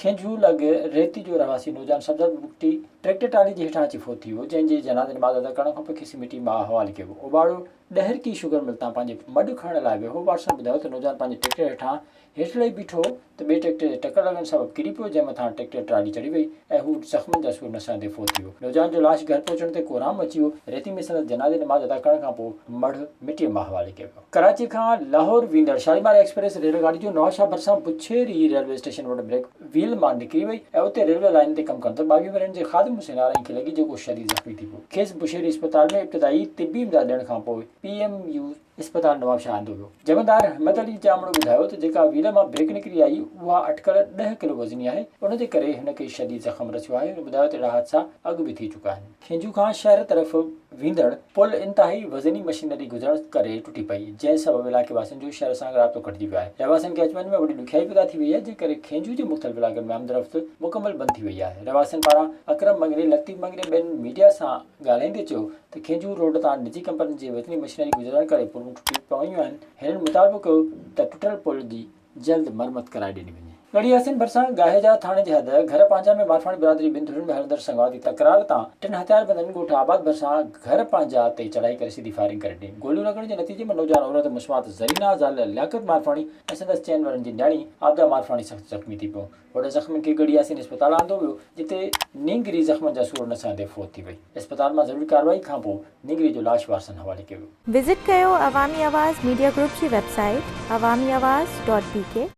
کينجهو لڳ ريتي جو رهواسي نوجوان سبزل بگٽي ٽريڪٽر ٽرالي جي هيٺان اچي فوت ٿي ويو، جنهن جي جنازي نماز ادا ڪرڻ کانپوء کيس مٽي ماء حوالي ڪيو ويو. اوٻاڙو ڏهرڪي شگر مل تان پنهنجي مڏ کڻڻ لاء ويو هو، وارثن ٻڌايو ته نوجوان پنهنجي ٽريڪٽر هيٺان هيٺ لهي بيٺو هو ته ٻئي ٽريڪٽر جي ٽڪر لڳڻ سبب ڪري پيو، جنهن مٿان ٽريڪٽر ٽرالي چڙهي وئي ۽ هو زخمن جا سور نه سهندي فوت ٿي ويو. نوجوان جو لاش گهر پهچڻ تي ڪهرام مچي ويو. ريتي ۾ سندس جنازي نماز ادا ڪرڻ کانپوء مڙهه مٽيء ماء حوالي ڪيو ويو. ڪراچي کان لاهور ويندڙ شاليمار ايڪسپريس ريل گاڏي جو نوابشاهه ڀرسان بڇيري ريلوي اسٽيشن وٽ بريڪ ويل مان نڪري وئي ۽ اتي ريلوي لائين تي ڪم ڪندڙ 22 ورهين جي خادم حسين آرائين کي لڳي جيڪو شديد زخمي ٿي پيو. کيس بشيري اسپتال ۾ ابتدائي طبي امداد ڏيڻ کانپوء پي ايم يو اسپتال نوابشاهه آندو ويو. جمعدار همت علي ڄامڙو ٻڌايو ته جيڪا ويل مان بريڪ نڪري آئي اها اٽڪل ڏهه ڪلو وزني آهي ان جي ڪري هن کي شديد زخم رسيو آهي. هن ٻڌايو ته اهڙا حادثا اڳ به ٿي چڪا آهن. کينجهو کان شهر طرف ويندڙ پل انتهائي وزني مشينري گذرڻ ڪري ٽٽي پئي جنهن سبب علائقي واسين جو شهر سان رابطو ڪٽجي ويو آهي. رهواسين کي اچ وڃ ۾ وڏي ڏکيائي پيدا ٿي وئي آهي جنهن ڪري کينجهو جي مختلف علائقن ۾ آمد رفت مڪمل بند ٿي وئي آهي. رهواسين پاران اڪرم مڱريي، لطيف مڱريي ٻين ميڊيا سان ڳالهائيندي چيو ته کينجهو روڊ تان نجي ڪمپنين جي وزني مشينري گذرڻ ڪري پلون ٽٽي پويون آهن، هنن مطالبو ڪيو ته ٽٽل پل جي جلد مرمت ڪرائي ڏني وڃي. ڳڙهي ياسين ڀرسان ڳاهيجا ٿاڻي جي حد گهر پنهنجا ۾ مارفاڻي برادري ٻن ڌرين ۾ هلندڙ سنگوادي تڪرار تان ٽن هٿياربندن ڳوٺ آباد ڀرسان گهر پنهنجا تي چڙهائي ڪري سڌي فائرنگ ڪري ڏني، گوليون لڳڻ جي نتيجي ۾ نوجوان عورت مسمات زرينا زال لياقت مارفاڻي ۽ سندس چئن ورهين جي نياڻي عابده مارفاڻي سخت زخمي ٿي پيون. هوڏانهن زخمين کي ڳڙهي ياسين اسپتال آندو ويو، جتي نينگري زخمن جا سور نه سهندي فوت ٿي وئي. اسپتال مان ضروري ڪارروائي کانپوء نينگري جو لاش وارثن حوالي ڪيو ويو. وزٽ ڪيو عوامي آواز ميڊيا گروپ جي website Awami Awaz dot B K.